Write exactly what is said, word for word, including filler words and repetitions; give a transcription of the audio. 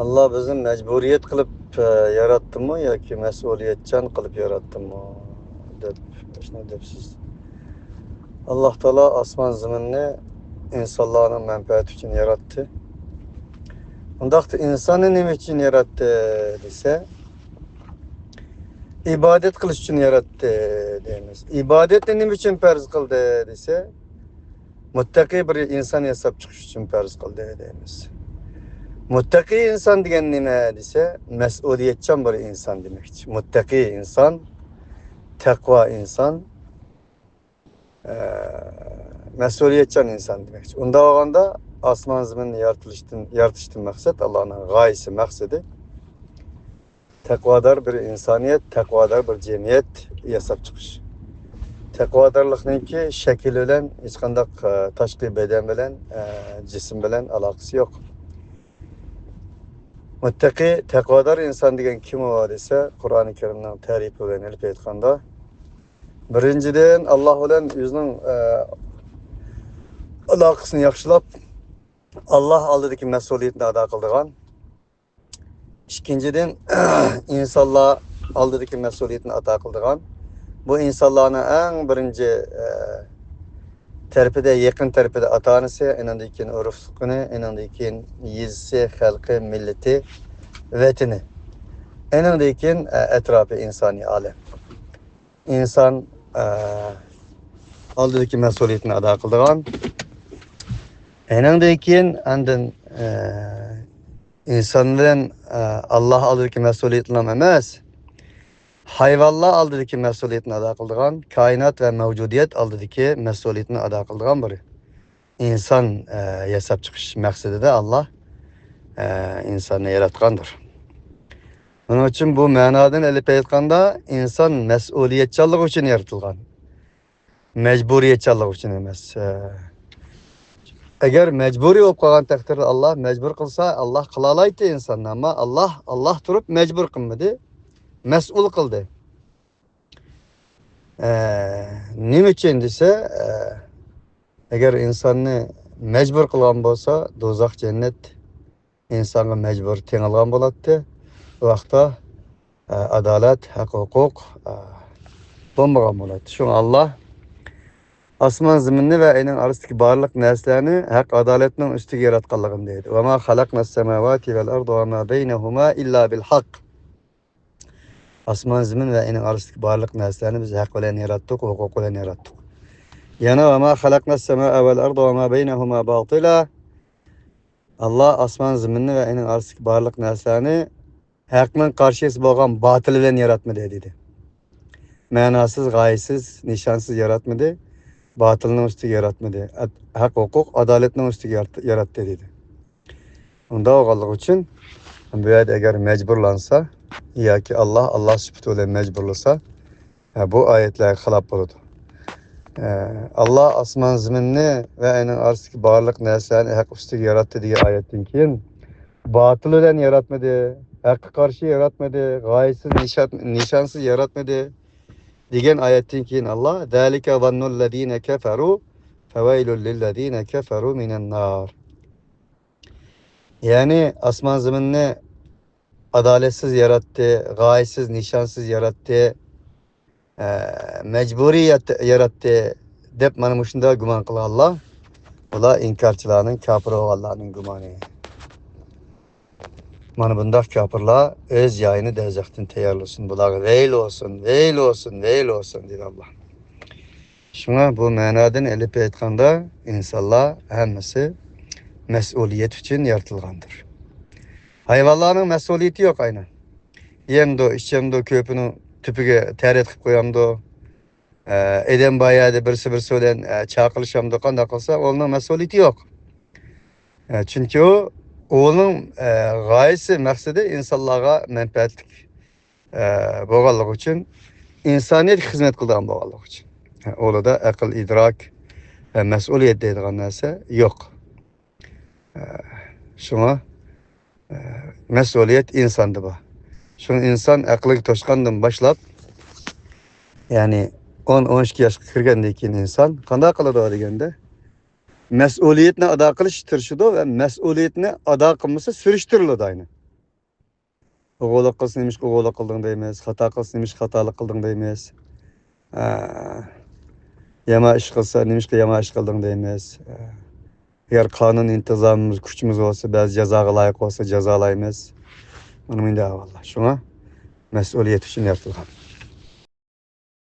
ئاللا بىزنى مەجبۇرىيەت قىلىپ، ئە، ياراتتىمۇ ياكى مەسئۇلىيەتچان قىلىپ ياراتتىمۇ دەپ، شۇنى دەپسىز. ئاللا تائالا ئاسمان زېمىننى ئىنسانلارنىڭ مەنپەئەتى ئۈچۈن ياراتتى. ئۇنداقتا ئىنساننى نېمە ئۈچۈن ياراتتى دېسە، ئىبادەت قىلىش ئۈچۈن ياراتتى دەيمىز. ئىبادەتنى نېمە ئۈچۈن پەرز قىلدى دېسە، مۇتتەقىي بىر ئىنسان ياساپ چىقىش ئۈچۈن پەرز قىلدى دەيمىز. مۇتتەقىي ئىنسان دېگەن نېمە دېسە، مەسئۇلىيەتچان بىر ئىنسان دېمەكچى. مۇتتەقىي ئىنسان، تەقۋا ئىنسان، ئە، مەسئۇلىيەتچان ئىنسان دېمەكچى. ئۇنداق بولغاندا ئاسمان زېمىننى يارىتىلىشتىن، يارىتىشتىن مەقسەت، ئاللانىڭ غايىسى، مەقسىتى تەقۋادار بىر ئىنسانىيەت، تەقۋادار بىر جەمئىيەت ياساپ چىقىش. تەقۋادارلىقنىڭكى شەكىل بىلەن، ھېچقانداق، ئە، تاشقى بەدەن بىلەن، ئە، جىسىم بىلەن ئالاقىسى يوق. مۇتتەقى، تەقۋادار ئىنسان دېگەن كىم ئۇ دېسە، قۇرئانى كەرىمنىڭ تەرىپى بىلەن ئېلىپ ئېيتقاندا، بىرىنچىدىن، ئاللا بىلەن ئۆزىنىڭ، ئە، ئالاقىسىنى ياخشىلاپ، ئاللا ئالدىدىكى مەسئۇلىيەتنى ئادا قىلىدىغان. ئىككىنچىدىن، ئىنسانلار ئالدىدىكى مەسئۇلىيەتنى ئادا قىلىدىغان. بۇ ئىنسانلارنىڭ ئەڭ بىرىنچى، ئە، تەرىپىدە، يېقىن تەرىپىدە ئاتا-ئانىسى، ئېنىڭدىن كېيىن ئۇرۇق-تۇغقىنى، ئېنىڭدىن كېيىن يېزىسى، خەلقى، مىللىتى، ۋەتىنى. ئېنىڭدىن كېيىن، ئە، ئەتراپى، ئىنسانىي ئالەم. ئىنسان، ئە، ئالدىدىكى مەسئۇلىيىتىنى ئادا قىلىدىغان. ئېنىڭدىن كېيىن ئاندىن، ئە، ئىنسان بىلەن، ئە، ئاللا ئالدىدىكى مەسئۇلىيىتىنىلا ئەمەس، ھايۋانلار ئالدىدىكى مەسئۇلىيىتىنى ئادا قىلىدىغان، كائىنات ۋە مەۋجۇدىيەت ئالدىدىكى مەسئۇلىيىتىنى ئادا قىلىدىغان بىر ئىنسان، ئە، ياساپ چىقىش مەقسىتىدە ئاللا، ئە، ئىنساننى ياراتقاندۇر. ئۇنىڭ ئۈچۈن بۇ مەنادىن ئېلىپ ئېيتقاندا، ئىنسان مەسئۇلىيەتچانلىقى ئۈچۈن يارىتىلغان. مەجبۇرىيەتچانلىقى ئۈچۈن ئەمەس. ئە، ئەگەر مەجبۇرىي بولۇپ قالغان تەقدىردە، ئاللا مەجبۇر قىلسا، ئاللا قىلالايتتى ئىنساننى. ئەمما ئاللا، ئاللا تۇرۇپ مەجبۇر قىلمىدى، مەسئۇل قىلدى. ئە، نېمە ئۈچۈن دېسە، ئە، ئەگەر ئىنساننى مەجبۇر قىلغان بولسا، دوزاخ، جەننەت ئىنسانغا مەجبۇر تېڭىلغان بولاتتى. ئۇ ۋاقىتتا، ئە، ئادالەت، ھەق، ھوقۇق، ئە، بولمىغان بولاتتى. شۇڭا ئاللا ئاسمان زېمىننى ۋە ئېنىڭ ئارىسىدىكى بارلىق نەرسىلەرنى ھەق ئادالەتنىڭ ئۈستىگە ياراتقانلىقىنى دەيدۇ. وما خلقنا السماوات والأرض وما بينهما إلا بالحق. ئاسمان زېمىن ۋە ئېنىڭ ئارىسىدىكى بارلىق نەرسىلەرنى بىز ھەق بىلەن ياراتتۇق، ھوقۇق بىلەن ياراتتۇق. يەنە وما خلقنا السماء والأرض وما بينهما باطلا. ئاللا ئاسمان زېمىننى ۋە ئېنىڭ ئارىسىدىكى بارلىق نەرسىلەرنى ھەقنىڭ قارشىسى بولغان باتىل بىلەن ياراتمىدى، دېدى. مەناسىز، غايىسىز، نىشانسىز ياراتمىدى، باتىلنىڭ ئۈستىگە ياراتمىدى. ئەت-، ھەق، ھوقۇق، ئادالەتنىڭ ئۈستىگە يارات-، ياراتتى، دېدى. ئۇنداق بولغانلىقى ئۈچۈن بۇ يەردە ئەگەر مەجبۇرلانسا ياكى ئاللا، ئاللا سۈپىتى بىلەن مەجبۇرلىسا، ھە، بۇ ئايەتلەرگە خىلاپ بولىدۇ. ئە، ئاللا ئاسمان زېمىننى ۋە ئۇنىڭ ئارىسىدىكى بارلىق نەرسىلەرنى ھەق ئۈستىگە ياراتتى دېگەن ئايەتتىن كېيىن، باتىل بىلەن ياراتمىدى، ھەققە قارشى ياراتمىدى، غايىسىز، نىشان-، نىشانسىز ياراتمىدى دېگەن ئايەتتىن كېيىن ئاللا، ذلك ظن الذين كفروا فويل للذين كفروا من النار. يەنى ئاسمان زېمىننى ئادالەتسىز ياراتتى، غايىسىز، نىشانسىز ياراتتى، ئە، مەجبۇرىي يات-، ياراتتى دەپ مانا مۇشۇنداق گۇمان قىلغانلار، بۇلار ئىنكارچىلارنىڭ، كاپىر بولغانلارنىڭ گۇمانى. مانا بۇنداق كاپىرلار ئۆز جايىنى دوزاختىن تەييارلىسۇن، بۇلارغا ۋەيل بولسۇن، ۋەيل بولسۇن، ۋەيل بولسۇن، دېدى ئاللا. شۇڭا بۇ مەنادىن ئېلىپ ئېيتقاندا، ئىنسانلار ھەممىسى مەسئۇلىيەت ئۈچۈن يارىتىلغاندۇر. ھايۋانلارنىڭ مەسئۇلىيىتى يوق ئاينى. يەمدۇ، ئىچەمدۇ، كۆپىنىڭ تۈپىگە تەرەت قىلىپ قويامدۇ؟ ئە، ئادەم بار يەردە بىرسى بىرسى بىلەن، ئە، چاقىرىشامدۇ، قانداق قىلسا، ئۇنىڭ مەسئۇلىيىتى يوق. ئە، چۈنكى ئۇ، ئۇنىڭ، ئە، غايىسى، مەقسىتى ئىنسانلارغا مەنپەئەتلىك، ئە، بولغانلىقى ئۈچۈن، ئىنسانىيەتكە خىزمەت قىلىدىغان بولغانلىقى ئۈچۈن. ئە، ئۇلاردا ئەقىل، ئىدراك ۋە مەسئۇلىيەت دەيدىغان نەرسە يوق. ئە، شۇڭا، ئە، مەسئۇلىيەت ئىنساندا بار. شۇڭا ئىنسان ئەقلىگە توشقاندىن باشلاپ، يەنى ئون، ئون ئىككى ياشقا كىرگەندىن كېيىن ئىنسان قانداق قىلىدۇ دېگەندە، مەسئۇلىيەتنى ئادا قىلىشقا تىرىشىدۇ ۋە مەسئۇلىيەتنى ئادا قىلمىسا سۈرۈشتۈرۈلىدۇ ئاينى. ئوغرىلىق قىلسا نېمىشقا ئوغرىلىق قىلدىڭ دەيمىز، خاتا قىلسا نېمىشقا خاتالىق قىلدىڭ دەيمىز. ئە، يامان ئىش قىلسا نېمىشقا يامان ئىش قىلدىڭ دەيمىز. ئە، ئەگەر قانۇن ئىنتىزامىمىز، كۈچىمىز بولسا، بەزى جازاغا لايىق بولسا جازالايمىز. ئۇنىمۇ ئەھۋاللار. شۇڭا مەسئۇلىيەت ئۈچۈن يارىتىلغان.